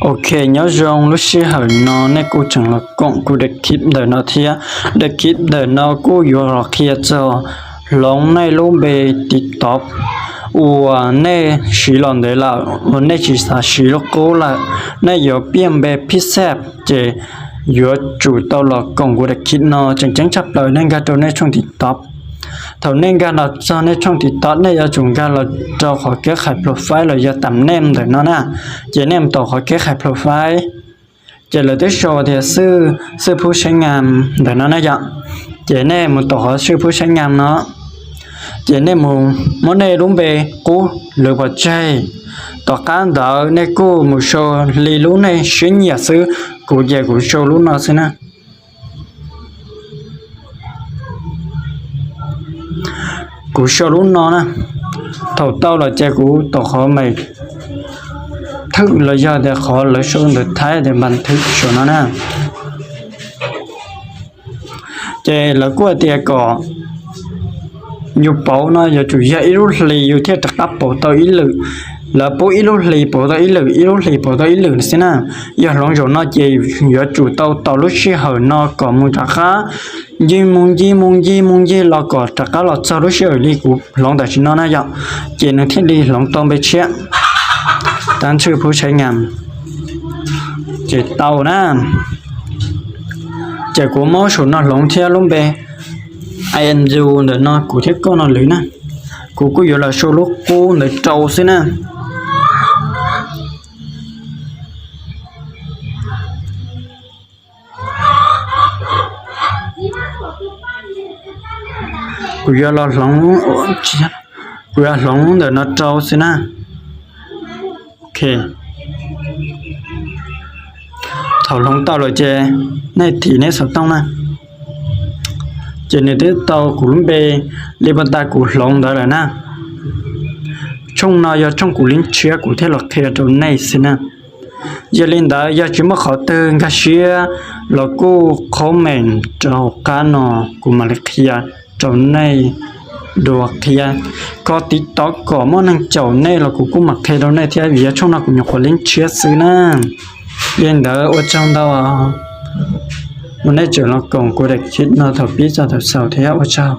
Ok, nyob zoo lub sij hawm no nej kuj tseem los koom kuv daim clip ntawm no thiab. Daim clip ntawm no kuj yuav los qhia txog hloov nej lub npe TikTok uas nej siv los ntev lawm uas nej tsis xav siv lub qub lawm, nej yuav piaj npe phij xaj, ces yuav tsum tau los koom kuv daim clip no tseem ceeb tshaj plaws nej nkag rau nej tshooj TikTok. Thaum nej nkag los txog nej tshooj TikTok, nej yuav tsum nkag los rau qhov kev khai profile los yog tam nej ntawm no na. Ces nej mus tom qhov kev khai profile, ces lawv twb sau tias xwb, xwb phub saib nyam ntawm no na yom. Ces nej mus tom qhov xwb phub saib nyam no, ces nej mus muab nej lub npe qub lwv pov tseg. Tom qab ntawd nej kuj mus sau li lub nej siab nyiam xwb. Kuv ces kuv sau lub no xwb na. Kuv sau lub no na. Thaum tau los ces kuv tom qhov mem thwm los yog tias qhov lawv sau ntawv Thaib tias npas thwm saum no na. Ces lawv kuj tias kom yus pauv no yuav tsum yog ib lub hlis yus thiaj rov qab pauv tau ib lwm. Lawv pub ib lub hlis pauv tau ib lwm, ib lub hlis pauv tau ib lwm xwb na. Yog hloov zaum no ces yuav tsum tau tos lub sij hawm no kom mus rov qab ncig mus ncig mus ncig mus ncig los kom rov qab los txog lub sij hawm li kuv hloov tam sim no na yom, ces nws thiaj li hloov tau npe tshiab. Tab ntshwj phub saib nyam, ces tau na. Ces kuv muab saum no hloov thiab lub npe I am you ntawm no kuv thiab koj no lwm na. Kuv kuj yuav los sau lub qub ntawd rau xwb na. Kuv yuav los hloov, kuv yuav hloov ntawm no rau xwb na. Ok. Thaum hloov tau lawm ces nej thim nej xov tooj na. Ces nws twb tau kuv lub npe li pas tas kuv hloov ntawd lawm na. Tshooj no yog tshooj kuv link tshiab kuv thiaj los qhia rau nej xwb na. Yog li ntawd yog tsis muaj qhov twg nkag siab los kuj comment rau hauv qab no, kuv mam li qhia rau nej dua qhia. Koj TikTok kom muaj neeg caum nej los kuv kuj mam qhia rau nej thiab, vim yog tshooj no kuv nyuam qhuav link tshiab xwb na. Yog li ntawd ua tsaug ntau uas nej tseem los koom kuv daim clip no thaum pib txog thaum xaus thiab, ua tsaug.